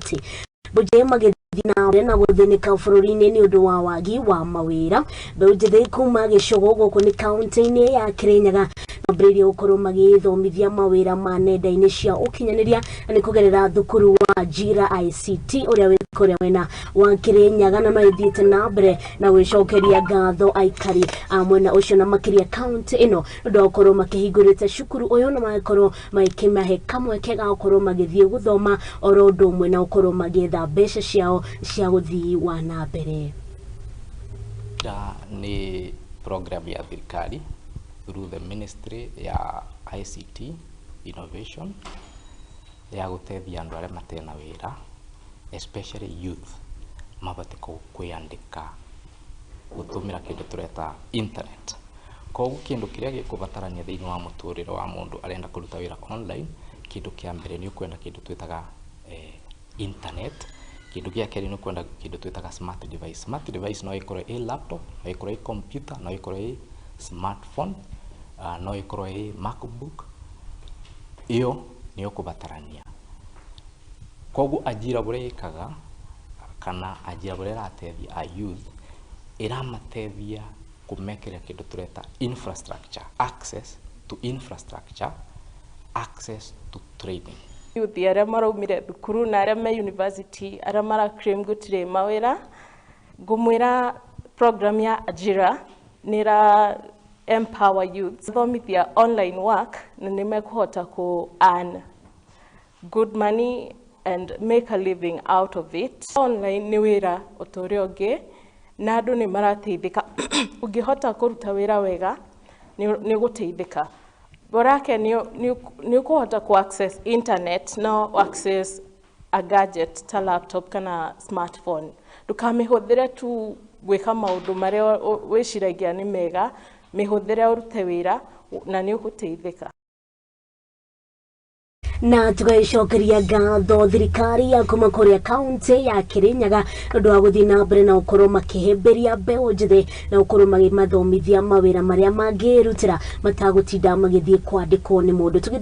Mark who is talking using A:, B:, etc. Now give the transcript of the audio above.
A: Atĩ mbeũ magĩthiĩ na mbere na gũthĩnĩka bũrũri-inĩ nĩ ũndũ wa wagi wa mawĩra. Mbeũ njĩthĩ kuma gĩcũgũ gũkũ nĩ kaunti-inĩ ya Kĩrĩnyaga mambĩrĩirie gũkorwo magĩthomithia mawĩra ma nenda-inĩ cia ũkinyanĩria na nĩ kũgerera thukuru wa Ajira ICT ũrĩa wĩ kũrĩa mwena wa Kĩrĩnyaga, na magĩthiĩte na mbere na gwĩcokeria ngatho aikari a mwena ũcio na makĩria kaunti ĩno nĩ ũndũ wa gũkorwo makĩhingũrĩte cukuru ũyũ na magakorwo magĩkĩmahe kamweke ga gũkorwo magĩthiĩ gũthoma oro ũndũ ũmwe na gũkorwo magĩetha mbeca ciao cia gũthii wa na mbere.
B: Nĩ program ya thirikari through the ministry ya ICT innovation ya gũteithia andũ arĩa matena wĩra, especially youth, mahote kwĩandĩka gũtũmĩra kĩndũ tũreta internet. Koguo kĩndũ kĩrĩa gĩkũbatarania thĩinĩ wa mũtũrĩre wa mũndũ arenda kũruta wĩra online, kĩndũ kĩa mbere nĩ ũkwenda kĩndũ twĩtaga internet. Kĩndũ gĩa kerĩ nĩ ũkwenda kĩndũ twĩtaga smart device. Smart device no ĩkorwo ĩ laptop, no ĩkorwo ĩ computer, no ĩkorwo ĩ smartphone, no ĩkorwo ĩ MacBook. Ĩyo nĩ ũkũbatarania. Koguo Ajira ũrĩa ĩkaga kana Ajira ũrĩa ĩrateithia a youth, ĩramateithia kũmekĩra kĩndũ tũreta infrastructure, access to infrastructure, access to training.
C: Youth arĩa maraumire thukuru na arĩa me university, arĩa mara claim gũtirĩ mawĩra, ngũmwĩra program ya Ajira nĩ ĩra empower youth, thomithia online work, na nĩ mekũhota kũ earn good money and make a living out of it. Online nĩ wĩra o ta ũrĩa ũngĩ na andũ nĩ marateithĩka. Ũngĩhota kũruta wĩra wega nĩ ũgũteithĩka. Borake nĩ ũkũhota kũ access internet, no access a gadget ta laptop kana smartphone. Ndũkamĩhũthĩre tu gwĩka maũndũ marĩa wĩciragia nĩ mega, mĩhũthĩre ũrute wĩra na nĩ ũgũteithĩka.
A: Na tũgagĩcokeria ngatho thirikari ya kuma kũrĩa kaunti ya Kĩrĩnyaga nĩ ũndũ wa gũthiĩ na mbere na gũkorwo makĩhĩmbĩria mbeũ njĩthĩ na gũkorwo magĩmathomithia mawĩra marĩa mangĩrutĩra matagũtinda magĩthiĩ kwandĩkwo nĩ mũndũ. Tũgĩthiĩ